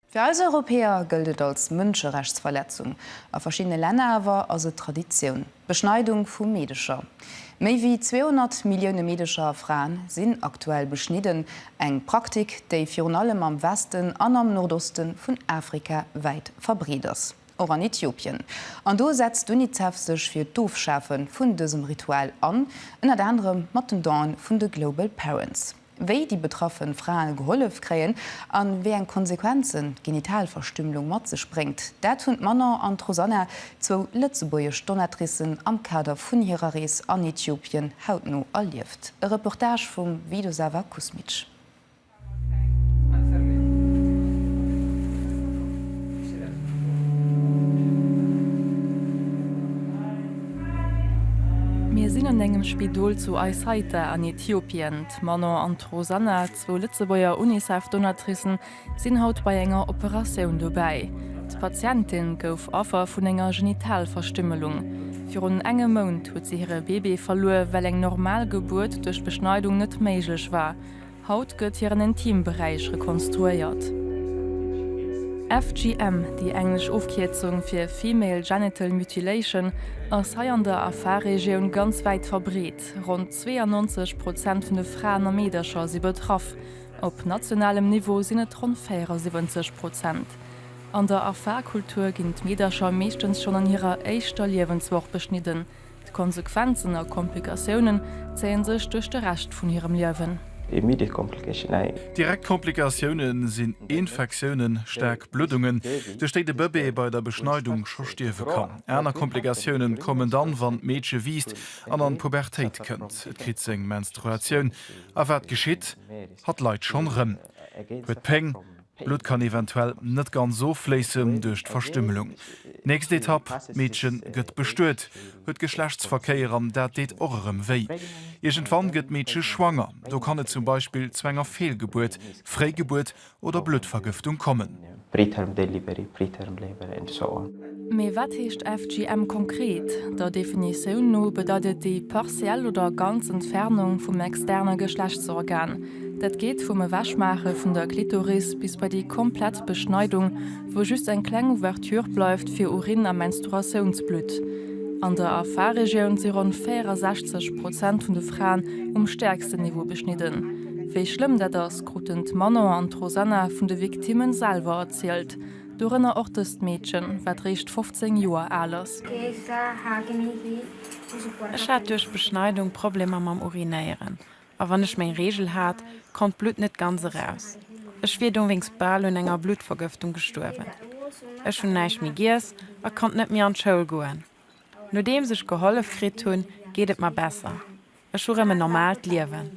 Fir eis Europäer gëllt et als Mënscherechtsverletzung, a verschiddene Länner awer ass et Traditioun, d'Beschneidung vu Meedecher. Méi wéi 200 Millioune Meedecher a Fraen sinn aktuell beschnidden, eng Praktik, déi virun allem am Westen an am Nordoste vun Afrika wäit verbreet ass. Och an Äthiopien. An do setzt d'UNICEF sech fir d'Ofschafe vun dësem Ritual an, ënnert anerem mat den Donen vun de Global Parents. Wéi déi betraffe Frae gehollef kréien a wéi eng Konsequenzen d'Genitalverstümmelung mat sech bréngt, dat hunn d'Manon an d'Rosanna, zwou lëtzebuergesch Donatricen, am Kader vun hirer Rees an Äthiopien hautno erlieft. E Reportage vum Vidosava Kuzmic. Mir sinn an engem Spidol zu Aysaita an Äthiopien. D'Manon an d'Rosanna, zwou Lëtzebuerger UNICEF-Donatricen, sinn haut bei enger Operatioun dobäi. D'Patientin gouf Affer vun enger Genitalverstümmelung. Virun engem Mount huet si hire Bébé verluer, well eng normal Gebuert duerch d'Beschneidung net méiglech war. Haut gëtt hiren Intimberäich rekonstruéiert. FGM, déi englesch Ofkierzung fir Female Genital Mutilation, ass hei an der Afar-Regioun ganz wäit verbreet. Ronn 92 Prozent vun de Fraen a Meedercher si betraff. Op nationalem Niveau sinn et ronn 74 Prozent. An der Afar-Kultur ginn d'Meedercher meeschtens schonn an hirer éischter Liewenswoch beschnidden. D'Konsequenzen a Komplikatiounen zéie sech duerch de Rescht vun hirem Liewen. Direkt Komplikatioune sinn Infektiounen, staark Bluddungen, duerch déi de Bëbee bei der Beschneidung scho stierwe kann. Aner Komplikatioune kommen dann, wann d'Meedche wiisst an an d'Pubertéit kënnt. Et kritt seng Menstruatioun a wat geschitt? Hatt leit schonn rëm, huet Péng, D'Blutt kann eventuell net ganz offléissen duerch d'Verstümmelung. Nächst Etapp, D'Meedche gëtt bestuet, huet Geschlechtsverkéier an dat deet och erëm wéi. Iergendwann gëtt d'Meedche schwanger. Do kann et zum Beispill zu enger Feelgebuert, Fréigebuert oder Bluttvergëftung kommen. Mee wat heescht FGM konkret? Der Definitioun no bedeit et déi partiell oder ganz Entfernung vum externe Geschlechtsorgan. Dat geet vum Ewechmaache vun der Klitoris bis bei déi komplett Beschneidung, wou just eng kleng Ouverture bleift fir Urin a Menstruatiounsblutt. An der Afar-Regioun si ronn 64 Prozent vun de Fraen um stäerksten Niveau beschnidden. Wéi schlëmm dat ass, kruten d'Manon an d'Rosanna vun de Victimmen selwer erzielt. Dorënner och dëst Meedchen, wat réischt 15 Joer al ass. Ech hat duerch d'Beschneidung Problemer mam Urinéieren A wann ech meng Reegel hat, konnt d'Blutt net ganz eraus. Ech wier dowéinst bal un enger Bluttvergëftung gestuerwen. Ech hunn näischt méi giess a konnt net méi an d'Schoul goen. Nodeems ech gehollef kritt hunn, geet et mer besser. Ech hu rëm en normaalt Liewen.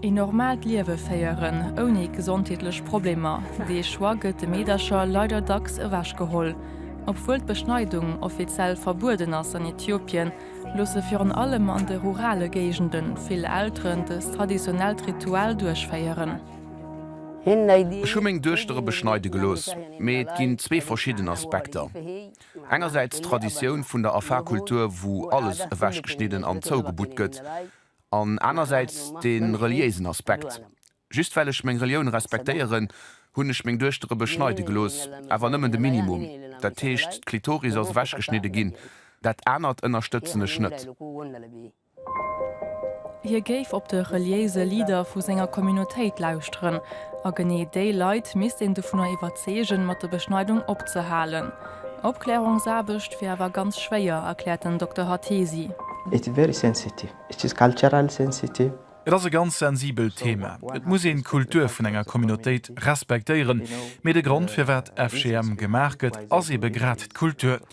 Een normaalt Liewe féieren, ouni gesondheetlech Problemer, dee Choix gëtt de Meedercher leider dacks ewechgeholl. Obwuel d'Beschneidung offiziell verbueden ass an Äthiopien, loosse virun allem an de rurale Géigende vill Elteren dëst traditionellt Ritual duerchféieren. Ech hu meng Duechtere beschneide gelooss, mee et ginn zwee verschidden Aspekter. Engersäits d'Traditioun vun der Afar-Kultur, wou alles ewechgeschnidden an zougebutt gëtt, an anersäits de reliéisen Aspekt. Just well ech meng Relioun respektéieren, hunn ech meng Duechtere beschneide gelooss, awer nëmmen de Minimum, dat heescht d'Klitoris ass ewechgeschnidde ginn. Dat anert ënnerstëtzen ech net. Hie géif op de reliéise Leader vu senger Communautéit lauschteren, a genee déi Leit misst een dovunner iwwerzeegen, mat der Beschneidung opzehalen. Opklärungsaarbecht wier awer ganz schwéier, erkläert den Dokter Hatesi. It's very sensitive, it is cultural sensitive. Et ass e ganz sensibelt Thema. Et muss een d'Kultur vun enger Communautéit respektéieren. Mee de Grond firwat FGM gemaach gëtt, ass ebe grad d'Kultur.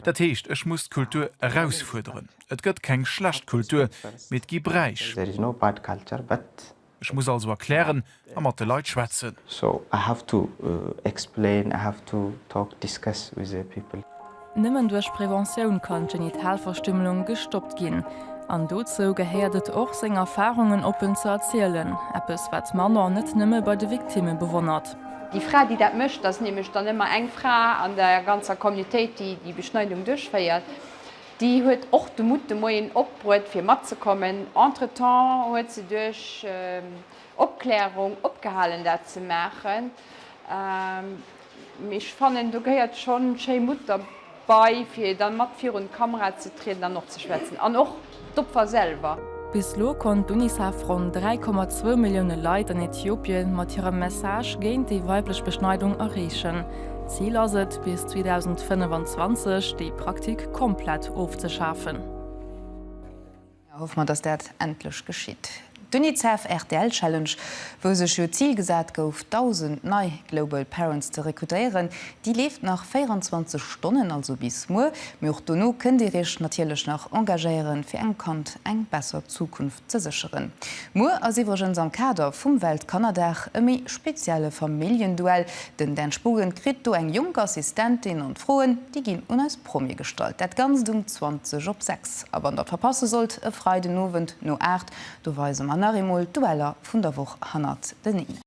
Dat heescht, ech muss d'Kultur erausfuerderen. Et gëtt keng schlecht Kultur, mee et gi Bräich. Ech muss also erklären a mat de Leit schwätzen. Nëmmen duerch Preventioun kann d'Genitalverstümmelung gestoppt ginn. An dozou gehéiert et och, seng Erfarungen oppen ze erzielen. Eppes, wat d'Manon net nëmme bei de Victimme bewonnert. Déi Fra, déi dat mécht, ass nämlech dann ëmmer eng Fra an der ganzer Communautéit, déi déi Beschneidung duerchféiert. Déi huet och de Mutt de Moien opbruet fir matzekommen. Entretemps huet se duerch Opklärung opgehalen dat ze maachen. Mee ech fannen do gehéiert schonn schéi Mutt derbei fir dann mat virun d'Kamera ze trieden an och ze schwätzen. An och d'Opfer selwer. Bis elo konnt d'UNICEF ronn 3,2 Millioune Leit an Äthiopien mat hirem Message géint déi weiblech Beschneidung erreechen. Zil ass et, bis 2025 déi Praktik komplett ofzeschafen. Hoffe mer, dass dat endlech geschitt. D'Unicef rtl Challenge, wou sech jo d'Zil gesat gouf, 1.000 nei Global Parents ze rekrutéieren, déi leeft nach 24 Stonnen, also bis muer. Mee och dono kënnt Dir Iech natierlech nach engagéieren, fir engem Kand eng besser Zukunft ze sécheren. Muer ass iwwregens am Kader vum Weltkannerdag e méi spezielle Familljenduell. Den Dan Spogen kritt do eng jonk Assistentin an d'Froen, déi ginn un eis Promie gestallt. Dat Ganzt um 20 op 6. A wann der verpasse sollt, e Freidenowend no 8, do weise mer nach eemol d'Dueller vun der Woch hannerteneen.